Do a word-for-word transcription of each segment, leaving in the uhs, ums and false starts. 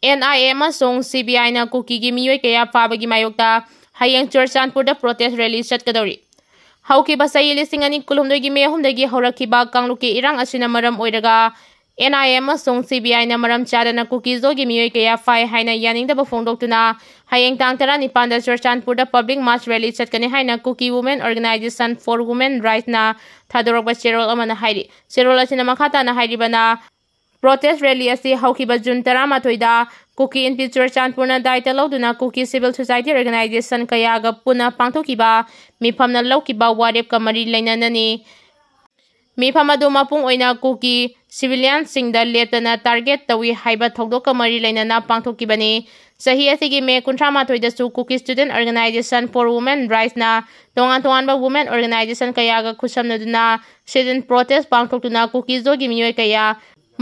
And I A ꯑꯃꯁꯨꯡ C B ꯑꯥꯏꯅ ꯀꯨꯀꯤꯒꯤ ꯃꯤꯑꯣꯏ ꯀꯌꯥ ꯐꯥꯕꯒꯤ ꯃꯥꯌꯣꯛꯇ ꯍꯌꯦꯡ ꯆꯨꯔꯆꯥꯟꯄꯨꯔꯗ protest rally ꯆꯠꯀꯗꯧꯔꯤ꯫ ꯍꯧꯈꯤꯕ ꯆꯍꯤ ꯂꯤꯁꯤꯡ ꯑꯅꯤ ꯀꯨꯟꯍꯨꯝꯗꯣꯏꯒꯤ ꯃꯦ ꯑꯍꯨꯝꯗꯒꯤ ꯍꯧꯔꯛꯈꯤꯕ ꯀꯥꯡꯂꯨꯞꯀꯤ ꯏꯔꯥꯡ ꯑꯁꯤꯅ ꯃꯔꯝ ꯑꯣꯏꯔꯒ ꯑꯦꯟ ꯑꯥꯏ ꯑꯦ ꯑꯃꯁꯨꯡ ꯁꯤ ꯕꯤ ꯑꯥꯏꯅ ꯃꯔꯝ ꯆꯥꯗꯅ ꯀꯨꯀꯤꯖꯣꯒꯤ ꯃꯤꯑꯣꯏ ꯀꯌꯥ ꯐꯥꯏ ꯍꯥꯏꯅ ꯌꯥꯅꯤꯡꯗꯕ ꯐꯣꯡꯗꯣꯛꯇꯨꯅ ꯍꯌꯦꯡ ꯇꯥꯡ ꯇꯔꯥꯅꯤꯄꯥꯟꯗ ꯆꯨꯔꯆꯥꯟꯄꯨꯔꯗ public march rally ꯆꯠꯀꯅꯤ ꯍꯥꯏꯅ Kuki Women Organization for Women Rightsꯅ ꯊꯥꯗꯣꯔꯛꯄ ꯆꯦꯔꯣꯜ ꯑꯃꯅ ꯍꯥꯏꯔꯤ꯫ ꯆꯦꯔꯣꯜ ꯑꯁꯤꯅ ꯃꯈꯥ ꯇꯥꯅ ꯍꯥꯏꯔꯤꯕꯅ, protest rally ꯑꯁꯤ ꯍꯧꯈꯤꯕ ꯖꯨꯟ ꯇꯔꯥꯃꯥꯊꯣꯏꯗ ꯀꯨꯀꯤ ꯏꯟꯄꯤ ꯆꯨꯔꯆꯥꯟꯄꯨꯔꯅ ꯗꯥꯏꯇ ꯂꯧꯗꯨꯅ ꯀꯨꯀꯤ civil society organization ꯀꯌꯥꯒ ꯄꯨꯟꯅ ꯄꯥꯡꯊꯣꯛꯈꯤꯕ ꯃꯤꯐꯝꯅ ꯂꯧꯈꯤꯕ ꯋꯥꯔꯦꯞꯀ ꯃꯔꯤ ꯂꯩꯅꯅꯅꯤ꯫ ꯃꯤꯐꯝ ꯑꯗꯨ ꯃꯄꯨꯡ ꯑꯣꯏꯅ ꯀꯨꯀꯤ civilianꯁꯤꯡꯗ ꯂꯦꯞꯇꯅ target ꯇꯧꯏ ꯍꯥꯏꯕ ꯊꯧꯗꯣꯛꯀ ꯃꯔꯤ ꯂꯩꯅꯅ ꯄꯥꯡꯊꯣꯛꯈꯤꯕꯅꯤ꯫ ꯆꯍꯤ ꯑꯁꯤꯒꯤ ꯃꯦ ꯀꯨꯟꯊ꯭ꯔꯥ ꯃꯥꯊꯣꯏꯗꯁꯨ Kuki Student Organization for Women Rightsꯅ ꯇꯣꯉꯥꯟ ꯇꯣꯉꯥꯟꯕ women organization ꯀꯌꯥꯒ ꯈꯨꯠꯁꯝꯅꯗꯨꯅ sit-in protest ꯄꯥꯡꯊꯣꯛꯇꯨꯅ ꯀꯨꯀꯤꯖꯣꯒꯤ ꯃꯤꯑꯣꯏ ꯀꯌꯥ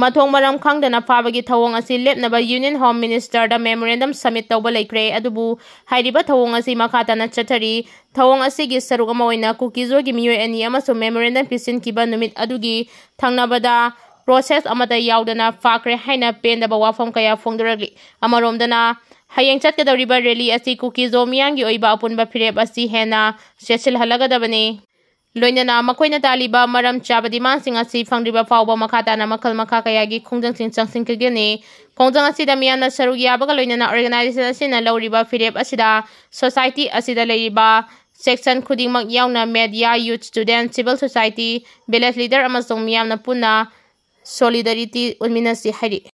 ꯃꯊꯣꯡ ꯃꯔꯝ ꯈꯪꯗꯅ ꯐꯥꯕꯒꯤ ꯊꯧꯑꯣꯡ ꯑꯁꯤ ꯂꯦꯞꯅꯕ Union Home Ministerꯗ memorandum submit ꯇꯧꯕ ꯂꯩꯈ꯭ꯔꯦ꯫ ꯑꯗꯨꯕꯨ ꯍꯥꯏꯔꯤꯕ ꯊꯧꯑꯣꯡ ꯑꯁꯤ ꯃꯈꯥ ꯇꯥꯅ ꯆꯠꯊꯔꯤ꯫ ꯊꯧꯑꯣꯡ ꯑꯁꯤꯒꯤ ꯁꯔꯨꯛ ꯑꯃ ꯑꯣꯏꯅ ꯀꯨꯀꯤꯖꯣꯒꯤ ꯃꯤꯑꯣꯏ ꯑꯅꯤ ꯑꯃꯁꯨꯡ memorandum ꯄꯤꯁꯤꯟꯈꯤꯕ ꯅꯨꯃꯤꯠ ꯑꯗꯨꯒꯤ ꯊꯪꯅꯕꯗ process ꯑꯃꯠꯇ ꯌꯥꯎꯗꯅ ꯐꯥꯈ꯭ꯔꯦ ꯍꯥꯏꯅ ꯄꯦꯟꯗꯕ ꯋꯥꯐꯝ ꯀꯌꯥ ꯐꯣꯡꯗꯣꯔꯛꯂꯤ꯫ ꯑꯃꯔꯣꯝꯗꯅ, ꯍꯌꯦꯡ ꯆꯠꯀꯗꯧꯔꯤꯕ rally ꯑꯁꯤ ꯀꯨꯀꯤꯖꯣ ꯃꯤꯌꯥꯝꯒꯤ ꯑꯣꯏꯕ ꯑꯄꯨꯟꯕ ꯐꯤꯔꯦꯞ ꯑꯁꯤ ꯍꯦꯟꯅ ꯆꯦꯠꯁꯤꯜꯍꯜꯂꯒꯗꯕꯅꯤ꯫ ꯂꯣꯏꯅꯅ ꯃꯈꯣꯏꯅ ꯇꯥꯜꯂꯤꯕ ꯃꯔꯝ ꯆꯥꯕ demandꯁꯤꯡ ꯑꯁꯤ ꯐꯪꯗ꯭ꯔꯤꯕ ꯐꯥꯎꯕ ꯃꯈꯥ ꯇꯥꯅ ꯃꯈꯜ ꯃꯈꯥ ꯀꯌꯥꯒꯤ ꯈꯣꯡꯖꯪꯁꯤꯡ ꯆꯪꯁꯤꯟꯈꯤꯒꯅꯤ꯫ ꯈꯣꯡꯖꯪ ꯑꯁꯤꯗ ꯃꯤꯌꯥꯝꯅ ꯁꯔꯨꯛ ꯌꯥꯕꯒ ꯂꯣꯏꯅꯅ organization ꯑꯁꯤꯅ ꯂꯧꯔꯤꯕ ꯐꯤꯔꯦꯞ ꯑꯁꯤꯗ society ꯑꯁꯤꯗ ꯂꯩꯔꯤꯕ section ꯈꯨꯗꯤꯡꯃꯛ ꯌꯥꯎꯅ media, youth, student, civil society, village leader ꯑꯃꯁꯨꯡ ꯃꯤꯌꯥꯝꯅ ꯄꯨꯟꯅ solidarity ꯎꯠꯃꯤꯟꯅꯁꯤ ꯍꯥꯏꯔꯤ꯫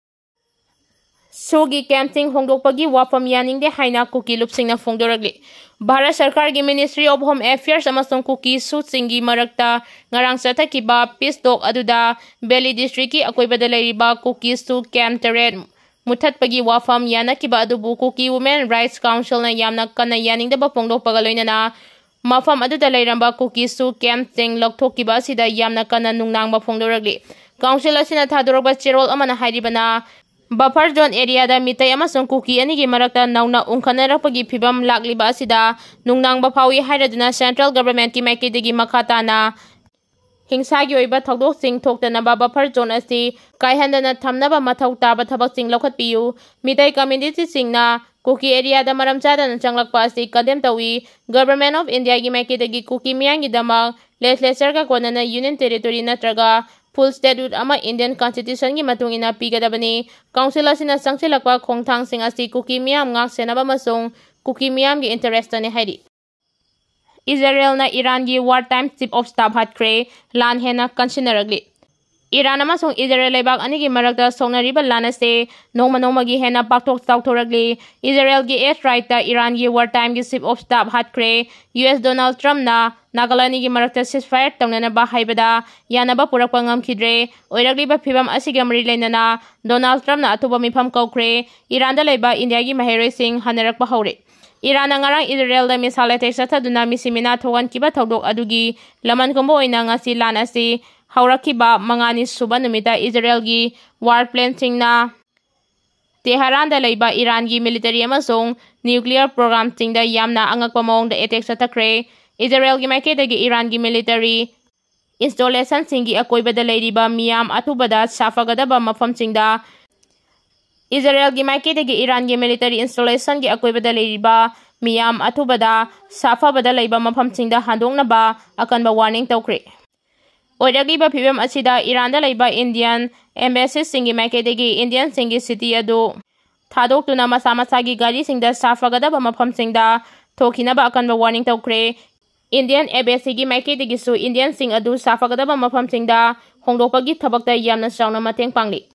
ꯁꯨꯒꯤ campꯁꯤꯡ ꯍꯣꯡꯗꯣꯛꯄꯒꯤ ꯋꯥꯐꯝ ꯌꯥꯅꯤꯡꯗꯦ ꯍꯥꯏꯅ ꯀꯨꯀꯤ ꯂꯨꯞꯁꯤꯡꯅ ꯐꯣꯡꯗꯣꯔꯛꯂꯤ꯫ ꯚꯥꯔꯠ ꯁꯔꯀꯥꯔꯒꯤ Ministry of Home Affairs ꯑꯃꯁꯨꯡ ꯀꯨꯀꯤ ꯁꯨꯁꯤꯡꯒꯤ ꯃꯔꯛꯇ ꯉꯔꯥꯡ ꯆꯠꯊꯈꯤꯕ peace talk ꯑꯗꯨꯗ Valley Districtꯀꯤ ꯑꯀꯣꯏꯕꯗ ꯂꯩꯔꯤꯕ ꯀꯨꯀꯤ ꯁꯨ camp ꯇꯔꯦꯠ ꯃꯨꯊꯠꯄꯒꯤ ꯋꯥꯐꯝ ꯌꯥꯅꯈꯤꯕ ꯑꯗꯨꯕꯨ Kuki Women Rights Councilꯅ ꯌꯥꯝꯅ ꯀꯟꯅ ꯌꯥꯅꯤꯡꯗꯕ ꯐꯣꯡꯗꯣꯛꯄꯒ ꯂꯣꯏꯅꯅ ꯃꯐꯝ ꯑꯗꯨꯗ ꯂꯩꯔꯝꯕ ꯀꯨꯀꯤ ꯁꯨ campꯁꯤꯡ ꯂꯧꯊꯣꯛꯈꯤꯕ ꯑꯁꯤꯗ ꯌꯥꯝꯅ ꯀꯟꯅ ꯅꯨꯡꯅꯥꯡꯕ ꯐꯣꯡꯗꯣꯔꯛꯂꯤ꯫ Council ꯑꯁꯤꯅ ꯊꯥꯗꯣꯔꯛꯄ ꯆꯦꯔꯣꯜ ꯑꯃꯅ ꯍꯥꯏꯔꯤꯕꯅ, buffer zone areaꯗ ꯃꯤꯇꯩ ꯑꯃꯁꯨꯡ ꯀꯨꯀꯤ ꯑꯅꯤꯒꯤ ꯃꯔꯛꯇ ꯅꯧꯅ ꯎꯡꯈꯠꯅꯔꯛꯄꯒꯤ ꯐꯤꯕꯝ ꯂꯥꯛꯂꯤꯕ ꯑꯁꯤꯗ ꯅꯨꯡꯅꯥꯡꯕ ꯐꯥꯎꯏ ꯍꯥꯏꯔꯗꯨꯅ central governmentꯀꯤ ꯃꯥꯏꯀꯩꯗꯒꯤ ꯃꯈꯥ ꯇꯥꯅ ꯍꯤꯡꯁꯥꯒꯤ ꯑꯣꯏꯕ ꯊꯧꯗꯣꯛꯁꯤꯡ ꯊꯣꯛꯇꯅꯕ buffer zone ꯑꯁꯤ ꯀꯥꯏꯍꯟꯗꯅ ꯊꯝꯅꯕ ꯃꯊꯧ ꯇꯥꯕ ꯊꯕꯛꯁꯤꯡ ꯂꯧꯈꯠꯄꯤꯌꯨ꯫ ꯃꯤꯇꯩ communityꯁꯤꯡꯅ ꯀꯨꯀꯤ areaꯗ ꯃꯔꯝ ꯆꯥꯗꯅ ꯆꯪꯂꯛꯄ ꯑꯁꯤ condemn ꯇꯧꯏ꯫ Government of Indiaꯒꯤ ꯃꯥꯏꯀꯩꯗꯒꯤ ꯀꯨꯀꯤ ꯃꯤꯌꯥꯝꯒꯤꯗꯃꯛ legislatureꯒ ꯀꯣꯟꯅꯅ Union Territory ꯅꯠꯇ꯭ꯔꯒ full statehood ꯑꯃ Indian Constitutionꯒꯤ ꯃꯇꯨꯡ ꯏꯟꯅ ꯄꯤꯒꯗꯕꯅꯤ꯫ Council ꯑꯁꯤꯅ ꯆꯪꯁꯤꯜꯂꯛꯄ ꯈꯣꯡꯊꯥꯡꯁꯤꯡ ꯑꯁꯤ ꯀꯨꯀꯤ ꯃꯤꯌꯥꯝ ꯉꯥꯛ ꯁꯦꯟꯅꯕ ꯑꯃꯁꯨꯡ ꯀꯨꯀꯤ ꯃꯤꯌꯥꯝꯒꯤ interestꯅꯤ ꯍꯥꯏꯔꯤ꯫ ꯏꯖꯔꯦꯜꯅ ꯏꯔꯥꯟꯒꯤ war time chief of staff ꯍꯥꯠꯈ꯭ꯔꯦ꯫ ꯂꯥꯟ ꯍꯦꯟꯅ ꯀꯟꯁꯤꯟꯅꯔꯛꯂꯤ꯫ ꯏꯔꯥꯟ ꯑꯃꯁꯨꯡ ꯏꯖꯔꯦꯜ ꯂꯩꯕꯥꯛ ꯑꯅꯤꯒꯤ ꯃꯔꯛꯇ ꯁꯣꯛꯅꯔꯤꯕ ꯂꯥꯟ ꯑꯁꯤ ꯅꯣꯡꯃ ꯅꯣꯡꯃꯒꯤ ꯍꯦꯟꯅ ꯄꯥꯛꯊꯣꯛ ꯆꯥꯎꯊꯣꯔꯛꯂꯤ꯫ ꯏꯖꯔꯦꯜꯒꯤ air strikeꯇ ꯏꯔꯥꯟꯒꯤ war timeꯒꯤ chief of staff ꯍꯥꯠꯈ꯭ꯔꯦ꯫ ꯌꯨ ꯑꯦꯁ Donald Trumpꯅ ꯅꯥꯒꯥꯂꯦꯟꯒꯤ ꯃꯔꯛꯇ ceasefire ꯇꯧꯅꯅꯕ ꯍꯥꯏꯕꯗ ꯌꯥꯅꯕ ꯄꯨꯔꯛꯄ ꯉꯝꯈꯤꯗ꯭ꯔꯦ꯫ ꯑꯣꯏꯔꯛꯂꯤꯕ ꯐꯤꯕꯝ ꯑꯁꯤꯒ ꯃꯔꯤ ꯂꯩꯅꯅ Donald Trumpꯅ ꯑꯊꯨꯕ ꯃꯤꯐꯝ ꯀꯧꯈ꯭ꯔꯦ꯫ ꯏꯔꯥꯟꯗ ꯂꯩꯕ ꯏꯟꯗꯤꯌꯥꯒꯤ ꯃꯍꯩꯔꯣꯏꯁꯤꯡ ꯍꯟꯅꯔꯛꯄ ꯍꯧꯔꯦ꯫ ꯏꯔꯥꯟꯅ ꯉꯔꯥꯡ ꯏꯖꯔꯦꯜꯗ missile attack ꯆꯠꯊꯗꯨꯅ ꯃꯤꯁꯤ ꯃꯤꯅꯥ ꯊꯣꯛꯍꯟꯈꯤꯕ ꯊꯧꯗꯣꯛ ꯑꯗꯨꯒꯤ ꯂꯃꯟ ꯈꯨꯝꯕ ꯑꯣꯏꯅ ꯉꯁꯤ ꯂꯥꯟ ꯑꯁꯤ ꯍꯧꯔꯛꯈꯤꯕ ꯃꯉꯥꯅꯤ ꯁꯨꯕ ꯅꯨꯃꯤꯠꯇ ꯏꯖꯔꯦꯜꯒꯤ war planeꯁꯤꯡꯅ ꯇꯦꯍꯔꯥꯟꯗ ꯂꯩꯕ ꯏꯔꯥꯟꯒꯤ military ꯑꯃꯁꯨꯡ nuclear programmeꯁꯤꯡꯗ ꯌꯥꯝꯅ ꯑꯉꯛꯄ ꯃꯑꯣꯡꯗ attack ꯆꯠꯊꯈ꯭ꯔꯦ꯫ ꯏꯖꯔꯦꯜꯒꯤ ꯃꯥꯏꯀꯩꯗꯒꯤ ꯏꯔꯥꯟꯒꯤ military installationꯁꯤꯡꯒꯤ ꯑꯀꯣꯏꯕꯗ ꯂꯩꯔꯤꯕ ꯃꯤꯌꯥꯝ ꯑꯊꯨꯕꯗ ꯁꯥꯐꯒꯗꯕ ꯃꯐꯝꯁꯤꯡꯗ, ꯏꯖꯔꯦꯜꯒꯤ ꯃꯥꯏꯀꯩꯗꯒꯤ ꯏꯔꯥꯟꯒꯤ military installationꯒꯤ ꯑꯀꯣꯏꯕꯗ ꯂꯩꯔꯤꯕ ꯃꯤꯌꯥꯝ ꯑꯊꯨꯕꯗ ꯁꯥꯐꯕꯗ ꯂꯩꯕ ꯃꯐꯝꯁꯤꯡꯗ ꯍꯟꯗꯣꯛꯅꯕ ꯑꯀꯟꯕ warning ꯇꯧꯈ꯭ꯔꯦ꯫ ꯑꯣꯏꯔꯛꯂꯤꯕ ꯐꯤꯕꯝ ꯑꯁꯤꯗ ꯏꯔꯥꯟꯗ ꯂꯩꯕ Indian embassyꯁꯤꯡꯒꯤ ꯃꯥꯏꯀꯩꯗꯒꯤ Indianꯁꯤꯡꯒꯤ city ꯑꯗꯨ ꯊꯥꯗꯣꯛꯇꯨꯅ ꯃꯁꯥ ꯃꯁꯥꯒꯤ ꯒꯥꯔꯤꯁꯤꯡꯗ ꯁꯥꯐꯒꯗꯕ ꯃꯐꯝꯁꯤꯡꯗ ꯊꯣꯛꯈꯤꯅꯕ ꯑꯀꯟꯕ warning ꯇꯧꯈ꯭ꯔꯦ꯫ Indian embassyꯒꯤ ꯃꯥꯏꯀꯩꯗꯒꯤꯁꯨ Indianꯁꯤꯡ ꯑꯗꯨ ꯁꯥꯐꯒꯗꯕ ꯃꯐꯝꯁꯤꯡꯗ ꯍꯣꯡꯗꯣꯛꯄꯒꯤ ꯊꯕꯛꯇ ꯌꯥꯝꯅ ꯆꯥꯎꯅ ꯃꯇꯦꯡ ꯄꯥꯡꯂꯤ꯫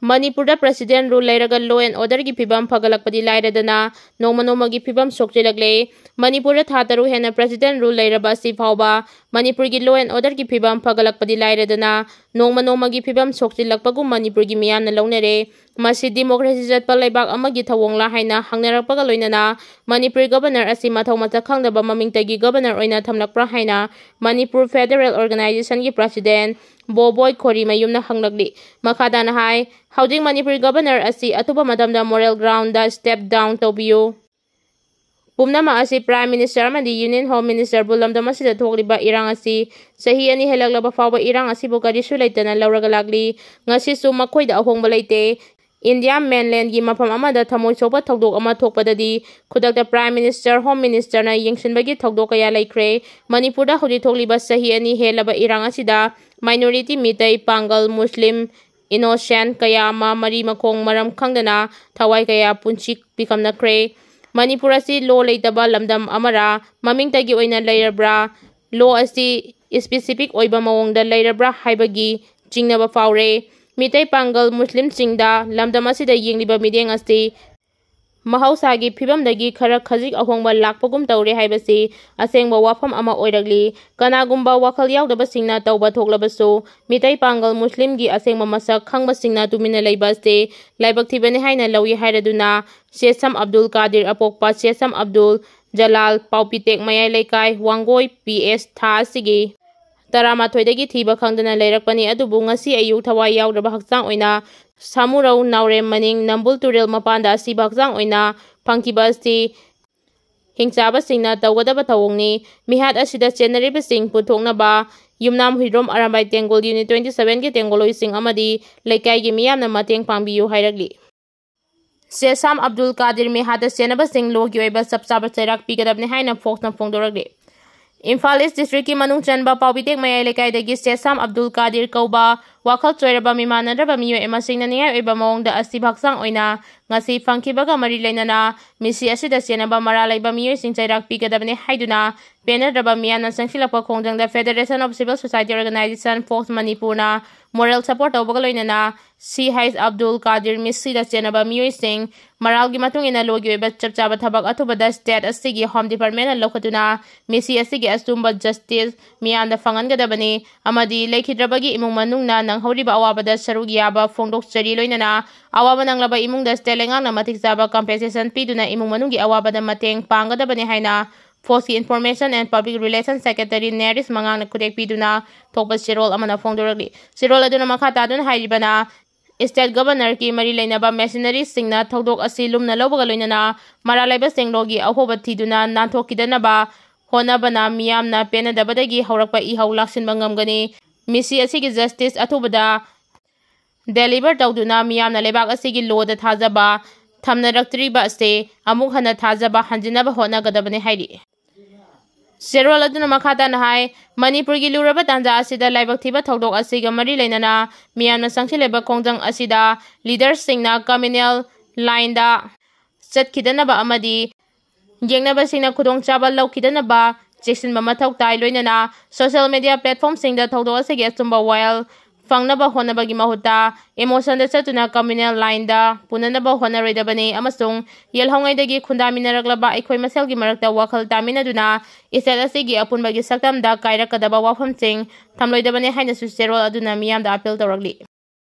ꯃꯅꯤꯄꯨꯔꯗ President rule ꯂꯩꯔꯒ law and orderꯒꯤ ꯐꯤꯕꯝ ꯐꯒꯠꯂꯛꯄꯗꯤ ꯂꯥꯏꯔꯗꯅ ꯅꯣꯡꯃ ꯅꯣꯡꯃꯒꯤ ꯐꯤꯕꯝ ꯁꯣꯛꯆꯤꯜꯂꯛꯂꯦ꯫ ꯃꯅꯤꯄꯨꯔꯗ ꯊꯥ ꯇꯔꯨꯛ ꯍꯦꯟꯅ President rule ꯂꯩꯔꯕ ꯑꯁꯤ ꯐꯥꯎꯕ ꯃꯅꯤꯄꯨꯔꯒꯤ law and orderꯒꯤ ꯐꯤꯕꯝ ꯐꯒꯠꯂꯛꯄꯗꯤ ꯂꯥꯏꯔꯗꯅ ꯅꯣꯡꯃ ꯅꯣꯡꯃꯒꯤ ꯐꯤꯕꯝ ꯁꯣꯛꯆꯤꯜꯂꯛꯄꯒꯨꯝ ꯃꯅꯤꯄꯨꯔꯒꯤ ꯃꯤꯌꯥꯝꯅ ꯂꯧꯅꯔꯦ꯫ ꯃꯁꯤ democracy ꯆꯠꯄ ꯂꯩꯕꯥꯛ ꯑꯃꯒꯤ ꯊꯧꯑꯣꯡꯂꯥ ꯍꯥꯏꯅ ꯍꯪꯅꯔꯛꯄꯒ ꯂꯣꯏꯅꯅ ꯃꯅꯤꯄꯨꯔ Governor ꯑꯁꯤ ꯃꯊꯧ ꯃꯁꯛ ꯈꯪꯗꯕ ꯃꯃꯤꯡꯇꯒꯤ Governor ꯑꯣꯏꯅ ꯊꯝꯂꯛꯄ꯭ꯔꯥ ꯍꯥꯏꯅ ꯃꯅꯤꯄꯨꯔ Federal Organizationꯒꯤ President ꯕꯣꯕꯣꯏ ꯈꯣꯔꯤꯃꯌꯨꯝꯅ ꯍꯪꯂꯛꯂꯤ꯫ ꯃꯈꯥ ꯇꯥꯅ ꯍꯥꯏ, ꯍꯧꯖꯤꯛ ꯃꯅꯤꯄꯨꯔ Governor ꯑꯁꯤ ꯑꯊꯨꯕ ꯃꯇꯝꯗ moral groundꯗ step down ꯇꯧꯕꯤꯌꯨ꯫ ꯄꯨꯝꯅꯃꯛ ꯑꯁꯤ Prime Minister ꯑꯃꯗꯤ Union Home Ministerꯕꯨ ꯂꯝꯗꯝ ꯑꯁꯤꯗ ꯊꯣꯛꯂꯤꯕ ꯏꯔꯥꯡ ꯑꯁꯤ ꯆꯍꯤ ꯑꯅꯤ ꯍꯦꯜꯂꯛꯂꯕ ꯐꯥꯎꯕ ꯏꯔꯥꯡ ꯑꯁꯤꯕꯨ ꯀꯔꯤꯁꯨ ꯂꯩꯇꯅ ꯂꯧꯔꯒ ꯂꯥꯛꯂꯤ꯫ ꯉꯁꯤꯁꯨ ꯃꯈꯣꯏꯗ ꯑꯍꯣꯡꯕ ꯂꯩꯇꯦ꯫ India mainlandꯒꯤ ꯃꯐꯝ ꯑꯃꯗ ꯊꯃꯣꯏ ꯁꯣꯛꯄ ꯊꯧꯗꯣꯛ ꯑꯃ ꯊꯣꯛꯄꯗꯗꯤ ꯈꯨꯗꯛꯇ Prime Minister, Home Ministerꯅ ꯌꯦꯡꯁꯤꯟꯕꯒꯤ ꯊꯧꯗꯣꯛ ꯀꯌꯥ ꯂꯩꯈ꯭ꯔꯦ꯫ ꯃꯅꯤꯄꯨꯔꯗ ꯍꯧꯖꯤꯛ ꯊꯣꯛꯂꯤꯕ ꯆꯍꯤ ꯑꯅꯤ ꯍꯦꯜꯂꯕ ꯏꯔꯥꯡ ꯑꯁꯤꯗ minority ꯃꯤꯇꯩ, ꯄꯥꯡꯒꯜ, ꯃꯨꯁꯂꯤꯝ, innocent ꯀꯌꯥ ꯑꯃ ꯃꯔꯤ ꯃꯈꯣꯡ ꯃꯔꯝ ꯈꯪꯗꯅ ꯊꯋꯥꯏ ꯀꯌꯥ ꯄꯨꯟꯁꯤ ꯄꯤꯈꯝꯅꯈ꯭ꯔꯦ꯫ ꯃꯅꯤꯄꯨꯔ ꯑꯁꯤ law ꯂꯩꯇꯕ ꯂꯝꯗꯝ ꯑꯃꯔꯥ, ꯃꯃꯤꯡꯇꯒꯤ ꯑꯣꯏꯅ ꯂꯩꯔꯕ꯭ꯔꯥ, law ꯑꯁꯤ specific ꯑꯣꯏꯕ ꯃꯑꯣꯡꯗ ꯂꯩꯔꯕ꯭ꯔꯥ ꯍꯥꯏꯕꯒꯤ ꯆꯤꯡꯅꯕ ꯐꯥꯎꯔꯦ꯫ ꯃꯤꯇꯩ, ꯄꯥꯡꯒꯜ, ꯃꯨꯁꯂꯤꯝꯁꯤꯡꯗ ꯂꯝꯗꯝ ꯑꯁꯤꯗ ꯌꯦꯡꯂꯤꯕ ꯃꯤꯠꯌꯦꯡ ꯑꯁꯤ ꯃꯍꯧꯁꯥꯒꯤ ꯐꯤꯕꯝꯗꯒꯤ ꯈꯔ ꯈꯖꯤꯛ ꯑꯍꯣꯡꯕ ꯂꯥꯛꯄꯒꯨꯝ ꯇꯧꯔꯦ ꯍꯥꯏꯕꯁꯤ ꯑꯁꯦꯡꯕ ꯋꯥꯐꯝ ꯑꯃ ꯑꯣꯏꯔꯛꯂꯤ꯫ ꯀꯅꯥꯒꯨꯝꯕ ꯋꯥꯈꯜ ꯌꯥꯎꯗꯕꯁꯤꯡꯅ ꯇꯧꯕ ꯊꯣꯛꯂꯕꯁꯨ, ꯃꯤꯇꯩ, ꯄꯥꯡꯒꯜ, ꯃꯨꯁꯂꯤꯝꯒꯤ ꯑꯁꯦꯡꯕ ꯃꯁꯛ ꯈꯪꯕꯁꯤꯡꯅ ꯇꯨꯃꯤꯟꯅ ꯂꯩꯕ ꯑꯁꯤ ꯂꯥꯏꯕꯛ ꯊꯤꯕꯅꯤ ꯍꯥꯏꯅ ꯂꯧꯏ ꯍꯥꯏꯔꯗꯨꯅ, ꯁꯦꯁꯝ ꯑꯕꯗꯨꯜ ꯀꯥꯗꯤꯔ ꯑꯄꯣꯛꯄ ꯁꯦꯁꯝ ꯑꯕꯗꯨꯜ ꯖꯂꯥꯜ, ꯄꯥꯎꯄꯤꯇꯦꯛ ꯃꯌꯥꯏ ꯂꯩꯀꯥꯏ, ꯋꯥꯡꯒꯣꯏ P S, ꯊꯥ ꯑꯁꯤꯒꯤ ꯇꯔꯥꯃꯥꯊꯣꯏꯗꯒꯤ ꯊꯤꯕ ꯈꯪꯗꯅ ꯂꯩꯔꯛꯄꯅꯤ꯫ ꯑꯗꯨꯕꯨ ꯉꯁꯤ ꯑꯌꯨꯛ ꯊꯋꯥꯏ ꯌꯥꯎꯗ꯭ꯔꯕ ꯍꯛꯆꯥꯡ ꯑꯣꯏꯅ ꯁꯥꯃꯨꯔꯧ ꯅꯥꯎꯔꯦꯝ ꯃꯅꯤꯡ ꯅꯝꯕꯨꯜ ꯇꯨꯔꯦꯜ ꯃꯄꯥꯟꯗ ꯑꯁꯤꯕ ꯍꯛꯆꯥꯡ ꯑꯣꯏꯅ ꯐꯪꯈꯤꯕ ꯑꯁꯤ ꯍꯤꯡꯆꯥꯕꯁꯤꯡꯅ ꯇꯧꯒꯗꯕ ꯊꯧꯑꯣꯡꯅꯤ꯫ ꯃꯤꯍꯥꯠ ꯑꯁꯤꯗ ꯆꯦꯟꯅꯔꯤꯕꯁꯤꯡ ꯄꯨꯊꯣꯛꯅꯕ ꯌꯨꯝꯅꯥꯝ ꯍꯨꯏꯗ꯭ꯔꯣꯝ ꯑꯔꯥꯝꯕꯥꯏ ꯇꯦꯡꯒꯣꯜ Unit twenty sevenꯒꯤ ꯇꯦꯡꯒꯣꯜꯂꯣꯏꯁꯤꯡ ꯑꯃꯗꯤ ꯂꯩꯀꯥꯏꯒꯤ ꯃꯤꯌꯥꯝꯅ ꯃꯇꯦꯡ ꯄꯥꯡꯕꯤꯌꯨ ꯍꯥꯏꯔꯛꯂꯤ꯫ ꯁꯦꯁꯥꯝ ꯑꯕꯗꯨꯜ ꯀꯥꯗꯤꯔ ꯃꯤꯍꯥꯠꯇ ꯆꯦꯟꯅꯕꯁꯤꯡ lawꯒꯤ ꯑꯣꯏꯕ ꯆꯞ ꯆꯥꯕ ꯆꯩꯔꯥꯛ ꯄꯤꯒꯗꯕꯅꯤ ꯍꯥꯏꯅ Foxꯅ ꯐꯣꯡꯗꯣꯔꯛꯂꯤ꯫ ꯏꯝꯐꯥꯜ East Districtꯀꯤ ꯃꯅꯨꯡ ꯆꯟꯕ ꯄꯥꯎꯕꯤꯇꯦꯛ ꯃꯌꯥꯏ ꯂꯩꯀꯥꯏꯗꯒꯤ ꯁꯦꯁꯥꯝ ꯑꯕꯗꯨꯜ ꯀꯥꯗꯤꯔ ꯀꯧꯕ ꯋꯥꯈꯜ ꯆꯣꯏꯔꯕ ꯃꯤꯃꯥꯟꯅꯗ꯭ꯔꯕ ꯃꯤꯑꯣꯏ ꯑꯃ ꯁꯤꯡꯅꯅꯤꯡꯉꯥꯏ ꯑꯣꯏꯕ ꯃꯑꯣꯡꯗ ꯑꯁꯤꯕ ꯍꯛꯆꯥꯡ ꯑꯣꯏꯅ ꯉꯁꯤ ꯐꯪꯈꯤꯕꯒ ꯃꯔꯤ ꯂꯩꯅꯅ ꯃꯤꯁꯤ ꯑꯁꯤꯗ ꯆꯦꯟꯅꯕ ꯃꯔꯥꯜ ꯂꯩꯕ ꯃꯤꯑꯣꯏꯁꯤꯡ ꯆꯩꯔꯥꯛ ꯄꯤꯒꯗꯕꯅꯤ ꯍꯥꯏꯗꯨꯅ ꯄꯦꯟꯅꯗ꯭ꯔꯕ ꯃꯤꯌꯥꯝꯅ ꯆꯪꯁꯤꯜꯂꯛꯄ ꯈꯣꯡꯖꯪꯗ Federation of Civil Society Organisation, Fox ꯃꯅꯤꯄꯨꯔꯅ moral support ꯇꯧꯕꯒ ꯂꯣꯏꯅꯅ ꯁꯤ ꯍꯩꯆ ꯑꯕꯗꯨꯜ ꯀꯥꯗꯤꯔ ꯃꯤꯁꯤꯗ ꯆꯦꯟꯅꯕ ꯃꯤꯑꯣꯏꯁꯤꯡ ꯃꯔꯥꯜꯒꯤ ꯃꯇꯨꯡ ꯏꯟꯅ lawꯒꯤ ꯑꯣꯏꯕ ꯆꯞ ꯆꯥꯕ ꯊꯕꯛ ꯑꯊꯨꯕꯗ state ꯑꯁꯤꯒꯤ Home Departmentꯅ ꯂꯧꯈꯠꯇꯨꯅ ꯃꯤꯁꯤ ꯑꯁꯤꯒꯤ ꯑꯆꯨꯝꯕ justice ꯃꯤꯌꯥꯝꯗ ꯐꯪꯍꯟꯒꯗꯕꯅꯤ ꯑꯃꯗꯤ ꯂꯩꯈꯤꯗ꯭ꯔꯕꯒꯤ ꯏꯃꯨꯡ ꯃꯅꯨꯡꯅ ꯅꯪꯍꯧꯔꯤꯕ ꯑꯋꯥꯕꯗ ꯁꯔꯨꯛ ꯌꯥꯕ ꯐꯣꯡꯗꯣꯛꯆꯔꯤ꯫ ꯂꯣꯏꯅꯅ ꯑꯋꯥꯕ ꯅꯪꯂꯕ ꯏꯃꯨꯡꯗ state ꯂꯩꯉꯥꯛꯅ ꯃꯇꯤꯛ ꯆꯥꯕ compensation ꯄꯤꯗꯨꯅ ꯏꯃꯨꯡ ꯃꯅꯨꯡꯒꯤ ꯑꯋꯥꯕꯗ ꯃꯇꯦꯡ ꯄꯥꯡꯒꯗꯕꯅꯤ ꯍꯥꯏꯅ Foxꯀꯤ Information and Public Relation Secretary ꯅꯦꯔꯤꯁ ꯃꯉꯥꯡꯅ ꯈꯨꯗꯦꯛ ꯄꯤꯗꯨꯅ ꯊꯣꯛꯄ ꯆꯦꯔꯣꯜ ꯑꯃꯅ ꯐꯣꯡꯗꯣꯔꯛꯂꯤ꯫ ꯆꯦꯔꯣꯜ ꯑꯗꯨꯅ ꯃꯈꯥ ꯇꯥꯗꯨꯅ ꯍꯥꯏꯔꯤꯕꯅ, State Governorꯒꯤ ꯃꯔꯤ ꯂꯩꯅꯕ mercenaryꯁꯤꯡꯅ ꯊꯧꯗꯣꯛ ꯑꯁꯤ ꯂꯨꯝꯅ ꯂꯧꯕꯒ ꯂꯣꯏꯅꯅ ꯃꯔꯥꯜ ꯂꯩꯕꯁꯤꯡ ꯂꯣꯒꯤ ꯑꯍꯣꯕ ꯊꯤꯗꯨꯅ ꯅꯥꯟꯊꯣꯛꯈꯤꯗꯅꯕ ꯍꯣꯠꯅꯕꯅ ꯃꯤꯌꯥꯝꯅ ꯄꯦꯟꯅꯗꯕꯗꯒꯤ ꯍꯧꯔꯛꯄ ꯏꯍꯧ ꯂꯥꯛꯁꯤꯟꯕ ꯉꯝꯒꯅꯤ꯫ ꯃꯤꯁꯤ ꯑꯁꯤꯒꯤ justice ꯑꯊꯨꯕꯗ deliver ꯇꯧꯗꯨꯅ ꯃꯤꯌꯥꯝꯅ ꯂꯩꯕꯥꯛ ꯑꯁꯤꯒꯤ lawꯗ ꯊꯥꯖꯕ ꯊꯝꯅꯔꯛꯇ꯭ꯔꯤꯕ ꯑꯁꯤ ꯑꯃꯨꯛ ꯍꯟꯅ ꯊꯥꯖꯕ ꯍꯟꯖꯤꯟꯅꯕ ꯍꯣꯠꯅꯒꯗꯕꯅꯤ ꯍꯥꯏꯔꯤ꯫ ꯆꯦꯔꯣꯜ ꯑꯗꯨꯅ ꯃꯈꯥ ꯇꯥꯅ ꯍꯥꯏ, ꯃꯅꯤꯄꯨꯔꯒꯤ ꯂꯨꯔꯕ ꯇꯥꯟꯖꯥ ꯑꯁꯤꯗ ꯂꯥꯏꯕꯛ ꯊꯤꯕ ꯊꯧꯗꯣꯛ ꯑꯁꯤꯒ ꯃꯔꯤ ꯂꯩꯅꯅ ꯃꯤꯌꯥꯝꯅ ꯆꯪꯁꯤꯜꯂꯤꯕ ꯈꯣꯡꯖꯪ ꯑꯁꯤꯗ leaderꯁꯤꯡꯅ communal lineꯗ ꯆꯠꯈꯤꯗꯅꯕ ꯑꯃꯗꯤ ꯌꯦꯡꯅꯕꯁꯤꯡꯅ ꯈꯨꯗꯣꯡꯆꯥꯕ ꯂꯧꯈꯤꯗꯅꯕ ꯆꯦꯛꯁꯤꯟꯕ ꯃꯊꯧ ꯇꯥꯏ꯫ ꯂꯣꯏꯅꯅ social media platformꯁꯤꯡꯗ ꯊꯧꯗꯣꯛ ꯑꯁꯤꯒꯤ ꯑꯆꯨꯝꯕ ꯋꯥꯌꯦꯜ ꯐꯪꯅꯕ ꯍꯣꯠꯅꯕꯒꯤ ꯃꯍꯨꯠꯇ emotionꯗ ꯆꯠꯇꯨꯅ communal lineꯗ ꯄꯨꯅꯅꯕ ꯍꯣꯠꯅꯔꯣꯏꯗꯕꯅꯤ ꯑꯃꯁꯨꯡ ꯌꯦꯜꯍꯧꯉꯩꯗꯒꯤ ꯈꯨꯟꯗꯥꯃꯤꯟꯅꯔꯛꯂꯕ ꯑꯩꯈꯣꯏ ꯃꯁꯦꯜꯒꯤ ꯃꯔꯛꯇ ꯋꯥꯈꯜ ꯇꯥꯃꯤꯟꯅꯗꯨꯅ state ꯑꯁꯤꯒꯤ ꯑꯄꯨꯟꯕꯒꯤ ꯁꯛꯇꯝꯗ ꯀꯥꯏꯔꯛꯀꯗꯕ ꯋꯥꯐꯝꯁꯤꯡ ꯊꯝꯂꯣꯏꯗꯕꯅꯤ ꯍꯥꯏꯅꯁꯨ ꯆꯦꯔꯣꯜ ꯑꯗꯨꯅ ꯃꯤꯌꯥꯝꯗ appeal ꯇꯧꯔꯛꯂꯤ꯫